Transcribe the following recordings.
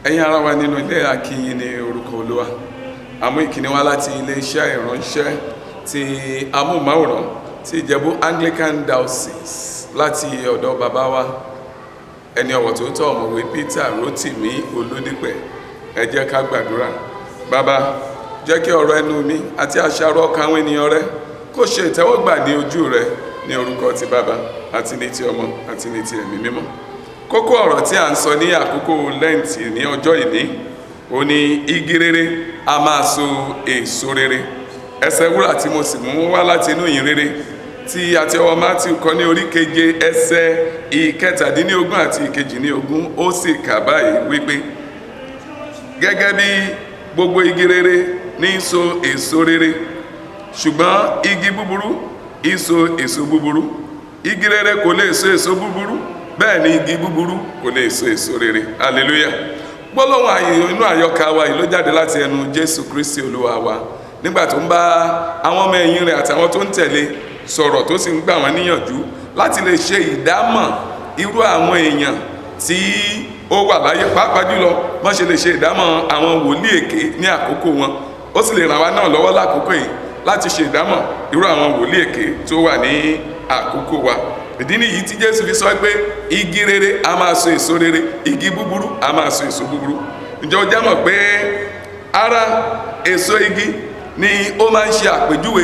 Ẹ̀yin ará wa nínú ilé, a kí yín ní orúkọ Olúwa. Àmú ìkíní wá láti iléeṣẹ́ ìránṣẹ́ ti amóhùnmáwòrán ti Ìjẹ̀bú Anglican Diocese, láti ọ̀dọ̀ bàbá wa, ẹni ọ̀wọ̀ tó tọ́, Ọ̀mọ̀wé Peter Rotimi Olúdípẹ̀. Ẹ jẹ́ ká gbàdúrà. Bàbá, jẹ́ kí ọ̀rọ̀ ẹnu mi àti àṣàrò ọkàn àwọn ènìyàn rẹ kó ṣe ìtẹ́wọ́gbà ní ojú rẹ, ní orúkọ ti Bàbá àti ní ti Ọmọ àti ní ti Ẹ̀mí Mímọ́. Kókó ọ̀rọ̀ tí a ń sọ ní àkókò Lẹ́ǹtì ní ọjọ́ ìní ó ní igi rere a máa so èso rere. Ẹsẹ̀ wúrà tí mo sì mú wá láti inú ìyìn rere tí àti ọwọ́ Matthew kọ ní orí 7, ẹsẹ̀ 17 àti 22, ó sì kà báyìí wípé, "Gẹ́gẹ́ bí gbogbo igi rere ní so èso rere, ṣùgbọ́n igi búburú í so èso búburú. Igi rere kò lè so èso búburú, bẹ́ẹ̀ ni igi búburú kò lè so èso rere." Hallelujah. Gbólóhùn ààyè inú àyọkà wa yìí ló jáde láti ẹnu Jésù Kristi Olúwa wa nígbà tó ń bá àwọn ọmọ ẹ̀yìn rẹ̀ àtàwọn tó ń tẹ̀lé sọ̀rọ̀, tó sì ń gbà wọ́n níyànjú láti lè ṣe ìdámọ̀ irú àwọn èèyàn tí ó wà láyé, pàápàá jùlọ wọ́n ṣe lè ṣe ìdámọ̀ àwọn wòlíì èké ní àkókò wọn. Ó sì lè ràn wá náà lọ́wọ́ lákòókò yìí láti ṣe ìdámọ̀ irú àwọn wòlíì èké tó wà ní àkókò wa. Ìdí nìyí tí Jésù fi sọ pé igi rere a máa so èso rere, igi búburú a máa so èso búburú. Ǹjẹ́ o jẹ́ mọ̀ pé ara èso igi ni ó máa ń ṣe àpèjúwe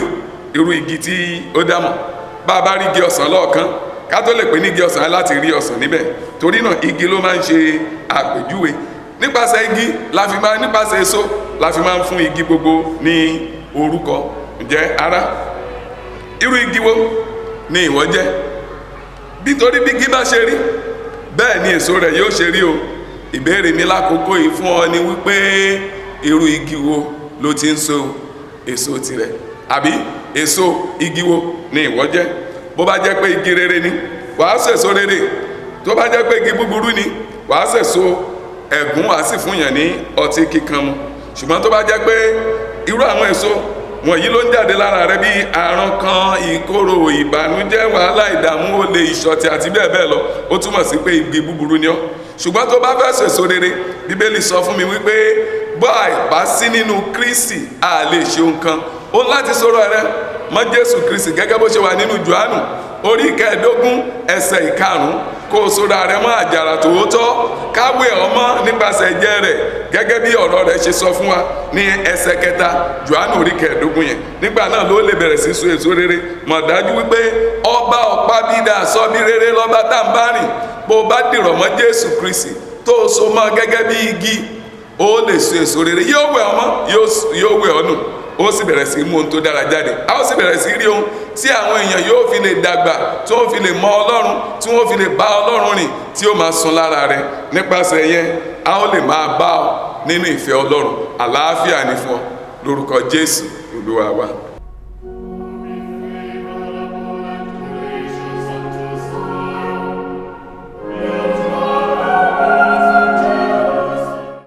irú igi tí ó dámọ̀? Bá a bá rí igi ọsàn lọ́ọ̀kan, ká tó lè pè ní igi ọsàn, láti rí ọsàn níbẹ̀. Torí náà, igi ló máa ń ṣe àpèjúwe. Nípasẹ̀ igi la fi máa, nípasẹ̀ èso la fi máa ń fún igi gbogbo ní orúkọ. Ǹjẹ́ ará, irú igi wo ni ìwọ jẹ́? Nítorí bí igi bá ṣe rí, bẹ́ẹ̀ ni èso rẹ̀ yóò ṣe rí o. Ìbéèrè mi lákòókò yìí fún ọ ni wípé, irú igi wo ló ti ń so èso tirẹ̀? Àbí èso igi wo ni ìwọ jẹ́? Bó bá jẹ́ pé igi rere ni, wàá sèso rere. Tó bá jẹ́ pé igi búburú ni, wàá sèso ẹ̀gún, wàá sì fún yàn ní ọtí kíkan mu. Ṣùgbọ́n tó bá jẹ́ pé irú àwọn èso wọ̀nyí ló ń jáde lára rẹ, bí àrùn kan, ìkorò, ìbànújẹ́, wàhálà, ìdààmú, olè, ìṣọ̀tẹ̀ àti bẹ́ẹ̀ bẹ́ẹ̀ lọ, ó túmọ̀ sí pé igi búburú ni ọ́. Ṣùgbọ́n tó bá fẹ́ sèso rere, Bíbélì sọ fún mi wípé bọ́ àìbá sí nínú Kristi, a lè ṣe ohun kan. Ó láti sọ̀rọ̀ rẹ mọ́ Jésù Kristi, gẹ́gẹ́ bó ṣe wà nínú Jòhánù orí 15, ẹsẹ̀ 5, kó o sọ̀rọ̀ rẹ mọ́ àjàrà tòótọ́, káwé ọmọ nípasẹ̀ ẹ̀jẹ̀ rẹ̀, gẹ́gẹ́ bí ọ̀rọ̀ rẹ̀ ṣe sọ fún wa ní ẹsẹ̀ 3, Jòhánù orí 15 yẹn. Nígbà náà ló lè bẹ̀rẹ̀ sí so èso rere. Mọ̀ dájú wípé ọba ọ̀pá bídà sọ bí rere lọ́ba tá à ń bá rìn. Bó o bá dìrọ̀ mọ́ Jésù Kristi, tó o so mọ́ gẹ́gẹ́ bí igi, ó lè so èso rere. Yóò wẹ̀ ọmọ, yóò wẹ̀ ọ́ nù, ó sì bẹ̀rẹ̀ sí mú ohun tó dára jáde. A ó sì bẹ̀rẹ̀ sí rí ohun tí àwọn èèyàn yóò fi lè dàgbà, tí wọ́n fi lè mọ Ọlọ́run, tí wọ́n fi lè bá Ọlọ́run rìn, tí ó máa sun lára rẹ. Nípasẹ̀ yẹn, a ó lè máa bá ọ nínú ìfẹ́ Ọlọ́run. Àlàáfíà ní fún ọ lórúkọ Jésù Olúwa wa.